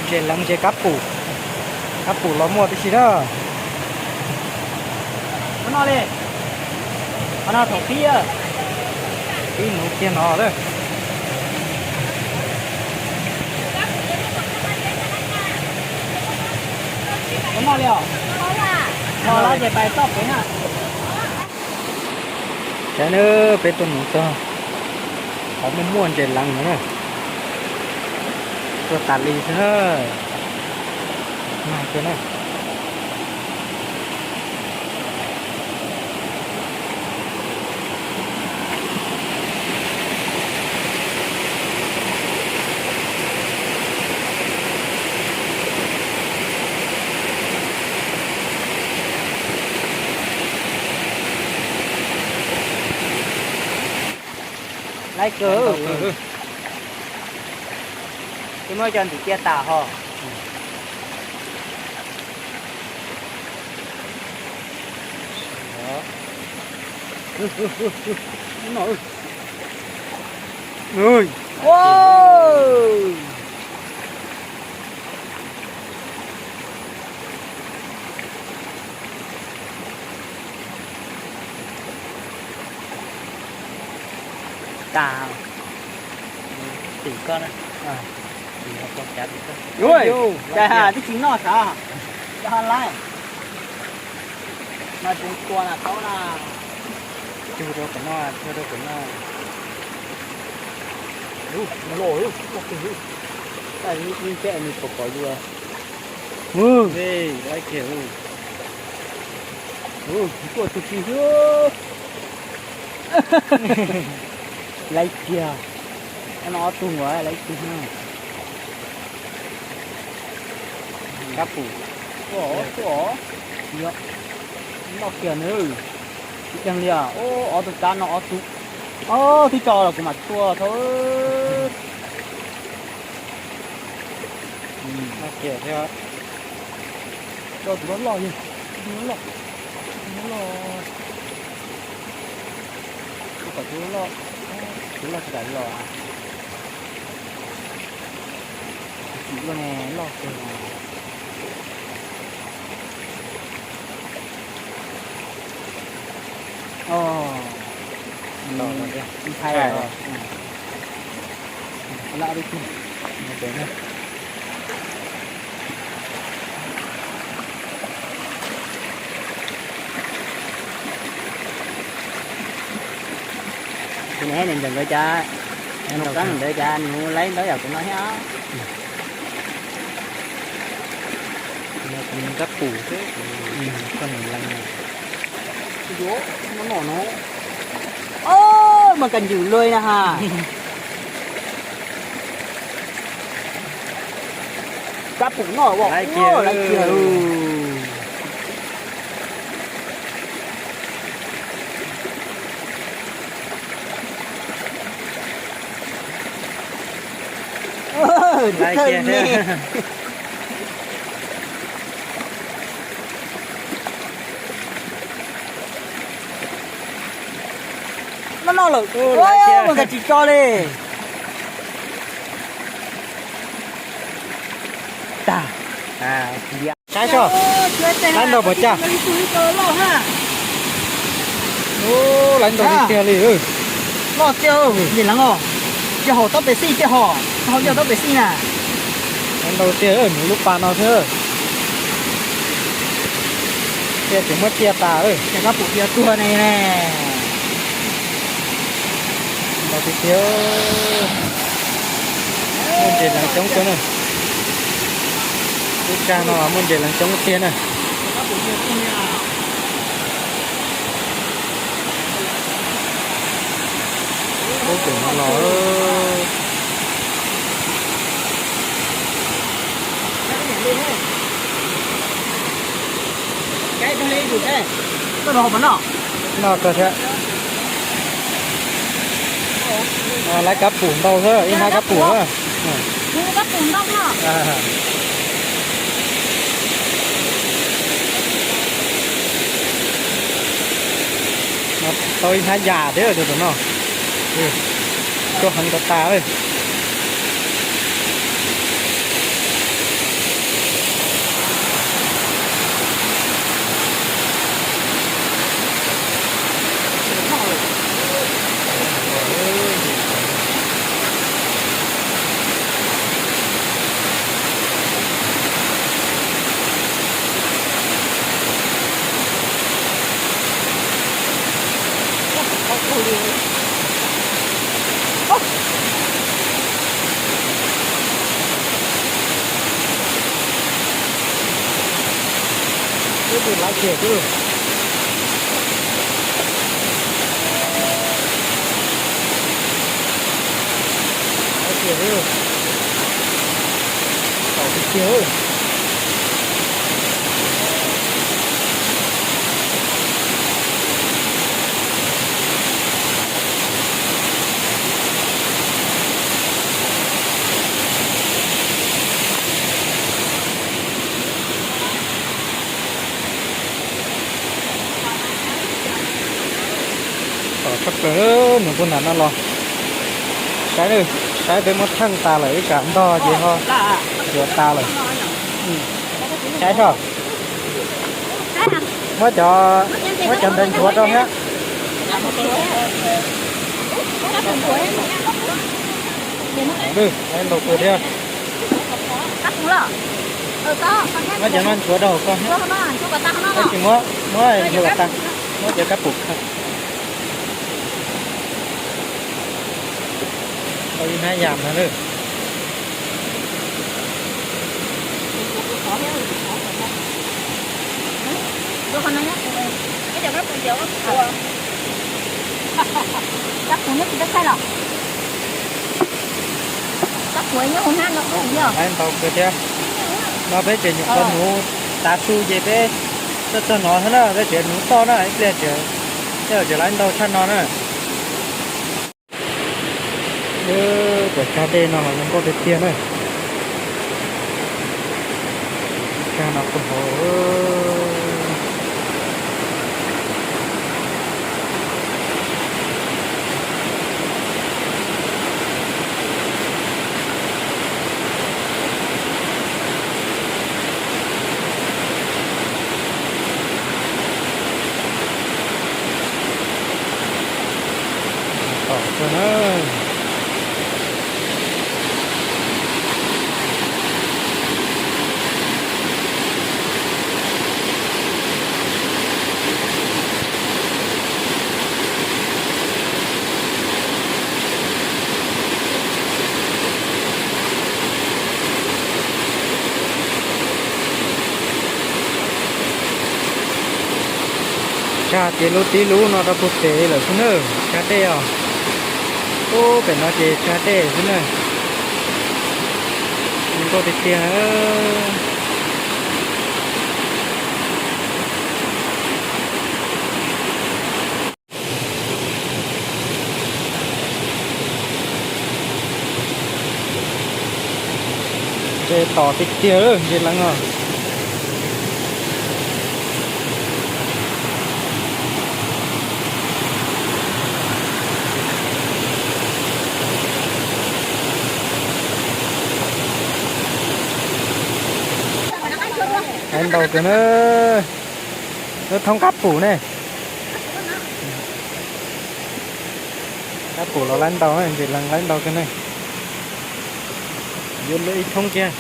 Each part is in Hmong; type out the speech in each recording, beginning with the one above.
Ntses leev ntses kab pum, kab pum los muaj tib si na. Qhov no li, qhov no thaum pib, pib nuv kiag no lawm. Qhov no li os, no los ces pais toj pem na. Saib na, peb tuaj nuv txog qhov muaj muaj ntses leev no na. Tuaj tas li xwb na. Mag kiag na. Laib kawg. Twb muab cov ntim cia tas ho. Tas, tim koj na. Tim ho tau cav tim koj. Cais ha twb tsis noj sav, cov ha laib. No tseem tua na tau na. Cug rau pem no, cug rau pem no. Loj, loj kawg. Ib ntsej nws pom pom yus. Laib kiag. Tuaj tug si xwb. Laib kiag. No ob tug, laib tug na. Kab pum. Tuaj, tuaj. Noj kiag nws. Tsis deeg li os. Ob tug kab no ob tug. Ob tug tso los kuv mam tuaj tau. Noj kiag thiab. Tso tus loj loj yog, tus loj loj, tus loj loj. Kuv kom tus loj, tus loj tsis kam los. Tus chim luaj ne, loj kawg. Ntshai os. Laj dub kug. Kuv niam ntawd ntawd cas, nws qab ntawd cas nws laib ntawd yam kuv no thiab. Kab pum xwb, koj nws lees. Yuav no no no. Mas kab ncws luaj na ha. Kab pum no ua laib kiag. Laib kiag. No no lawm. Ua nkag tsis tso li. Tag. Saib tso. Laib ntau puas caj? Ub, laib ntau tiag tiag li. Loj tiag, ntses leev os. Yog haus taub pes xij tiag hos, haus yog taub pes xij na. Laib ntau tiag, nws lub pas no xwb. Tiaj tseem muab tiaj tas. Ces koj pum tiag tuag ne. Ntau tiag tiag. Muaj ntses leev coob kawg na. Lub tsag no muaj ntses leev coob tiag na. Ub, tus no los. No kawg thiab. Laib kab pum ntau xwb, ib hab kab pum na. Tau ib hab yas thiab tus no. Tuaj heev tas tas li. Laiv kiag xwb. Laiv kiag xwb. Tau tiag tiag. Tom tshaj plaws, mus puag nram no los. Saib, saib peb muab theej tas lawm, ib tsam ntog ces ho yuav tas lawm. Saib soj. Muab cov, muab cov ntawd nchuav rau thiab. Lawv ntaus kawg thiab. Muab cov no nchuav rau hauv ko thiab. Tab sis muab, muab nchuav kom tag, muab cov kab pum khaws. Tau ib hnab yam ntag lawm. Kab pum nyob tsis peb thaij los? Kab pum nyob hauv hnab no kuj yog. Laiv ntau kawg thiab. No peb tseem nyuam qhuav nuv tav su ces peb txog txog no xwb na, peb tseem nuv toj na, ib pliag tseem, tej zaum tseem laiv ntau tshaj no na. Cov tsag dej no los zoo nkauj tiag tiag na. Tsag no puag hauv. Tom kawg na. Tsag ces lub tib lub no rau puag pem lawm xwb na, tsag dej os. Ub, pem no ces tsag dej xwb na. Zoo nkauj tiag tiag. Ntses tom tiag tiag, ntses leev os. Laiv ntau kawg na. Lub thoob kab pum ne. Kab pum los laiv ntau, ntses leev laiv ntau kawg ne. Yuav lub ib thoob kiag.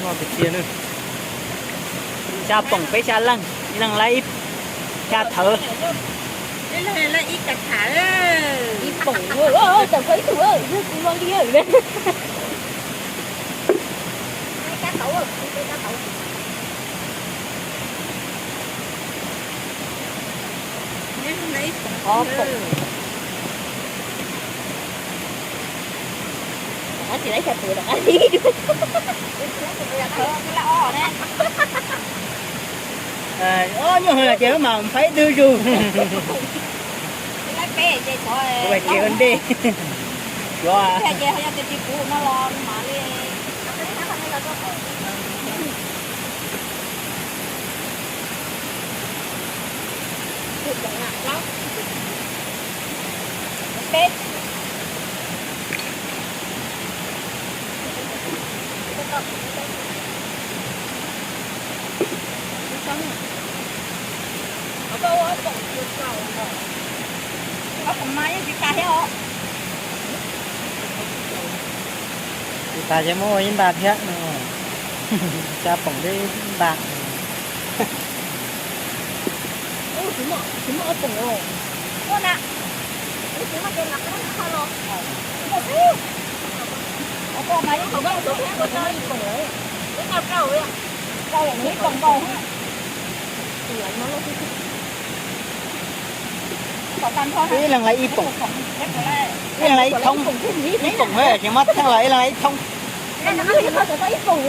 Loj tiag tiag na. Xya poom peb xya leej, ib leeg laib ib xya thawv. Ib poom, tawm koj ib tug, yog kuv lo li. Ob poom. Ob nyuag hais ces mas phaib dwb zus. Ces ua ntej. Yuav Tsis tas ces muab ua ib nta thiab no. Xya poom thiab ib nta. Ib leeg lawv ib poom, ib leeg lawv ib thoob, ib poom ces muab theej los ib leeg lawv ib thoob.